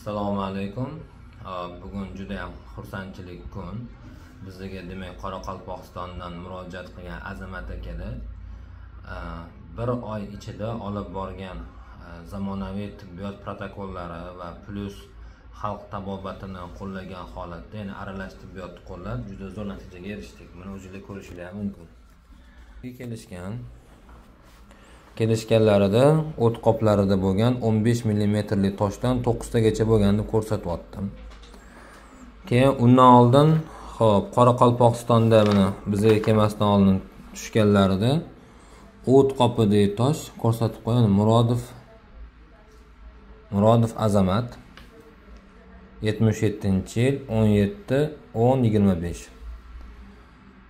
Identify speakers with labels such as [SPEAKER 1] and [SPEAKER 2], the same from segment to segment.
[SPEAKER 1] Assalomu alaykum. Bugun juda ham xursandchilik kun. Bizga demak Qoraqalpog'istondan murojaat qilgan Azamat akada bir oy ichida olib borgan zamonaviy tibbiyot protokollari va plus xalq tabobatini qo'llagan holatda, ya'ni aralash tibbiyotni qo'llab juda zo'r natijaga erishdik. Buni o'zingizlar ko'rishingiz ham mumkin. Kelishganlarida o't qoplarida bo'lgan 15 millimetrli toshdan 9 tagacha bo'lgan deb ko'rsatyaptim. Keyin undan oldin, xo'p, Qoraqalpog'istonda mana bizga kelmasdan oldin tushganlarida o't qopidagi tosh ko'rsatib qo'ygan Murodov Azamat 77-yil 17 10 25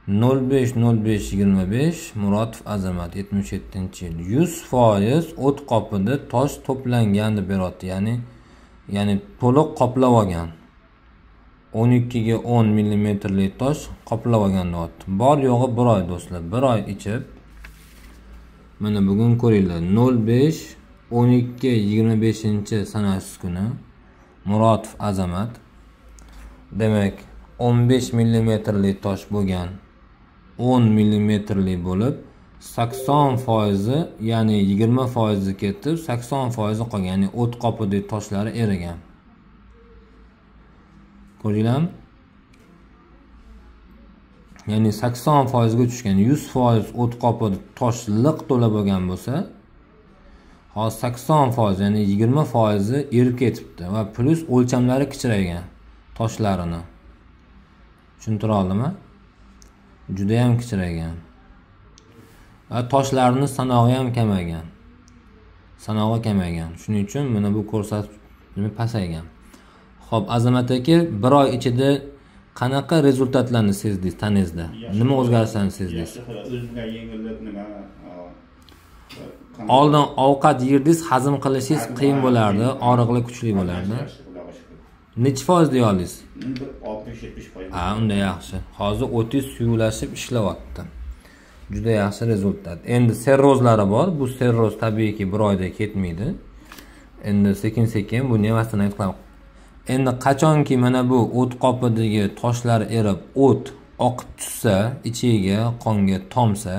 [SPEAKER 1] 05 05 25 Murodov Azamat 77-yil 100% o't qopida tosh to'plangan deb beryapti, ya'ni to'liq qoplab olgan. 12 ga 10 millimetrli tosh qoplab olgan deyapti. Bor yo'g'i bir oy do'stlar, bir oy ichib mana bugun ko'ringlar 05 12 25 sanasi kuni Murodov Azamat, demak 15 millimetrli tosh bo'lgan 10 millimetrli bo'lib 80%, ya'ni 20% ketib 80% qolgan, ya'ni o't qopidagi toshlari erigan. Ko'rdinglarmi? Ya'ni 80% ga tushgan. 100% o't qopida tosh liq to'la bo'lgan bo'lsa, hozir 80%, ya'ni 20% erib ketibdi va plus o'lchamlari kichraygan toshlarini. Tushuntira oldimmi? Juda ham kichraygan. Va toshlarning sanog'i ham kamaygan. Sanog'i kamaygan. Shuning uchun mana bu ko'rsatma pasaygan. Xo'p, Azamat aka, bir oy ichida qanaqa rezultatlarni sezdingiz tanangizda? Nima o'zgarishlarni sezdingiz?
[SPEAKER 2] O'zimga yengillik, nima
[SPEAKER 1] oldin ovqat yerdingiz, hazm qilishingiz qiyin bo'lardi, og'riqlar kuchli bo'lardi. Necha foiz deya oldingiz?
[SPEAKER 2] 60-70%.
[SPEAKER 1] Ha, unda yaxshi. Hozir o'tingiz suyulashib ishlayapti. Juda yaxshi rezultat. Endi serrozlari bor. Bu serroz tabiiyki bir oyda ketmaydi. Endi sekin-sekin buni ham восстановить qilamiz. Endi qachonki mana bu o't qopidagi toshlar erib, o't oqib tushsa, ichiga, qonga tomsa,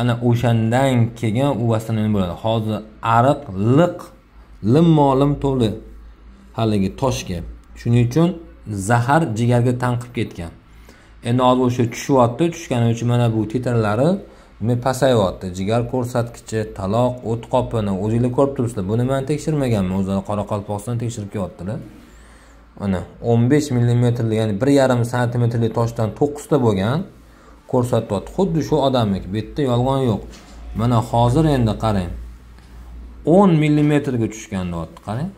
[SPEAKER 1] ana o'shandan keyin u восстановление bo'ladi. Hozir ariq liq limmo-lim to'li haligi toshga. Shuning uchun zahar jigarga tanqib ketgan. Endi hozir o'sha tushyapti, tushgani uchun mana bu titrlari pasayyapti. Jigar ko'rsatkichi, taloq, o't qopini o'zingizlar ko'rib turibsizlar. Buni men tekshirmaganman, o'zlari Qoraqalpog'iston tekshirib kelyaptilar. Mana 15 millimetrli, ya'ni 1,5 santimetrli toshdan 9 ta bo'lgan ko'rsatyapti. Xuddi shu odamniki, bu yerda yolg'on yo'q. Mana hozir endi qarang. 10 millimetrga tushgan deyapti, qarang.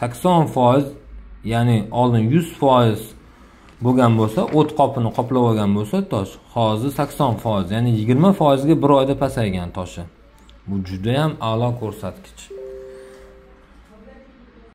[SPEAKER 1] 80%, ya'ni oldin 100% bo'lgan bo'lsa, o't qopini qoplab olgan bo'lsa tosh, hozir 80%, ya'ni 20% ga bir oyda pasaygan toshi. Bu juda ham a'lo ko'rsatkich.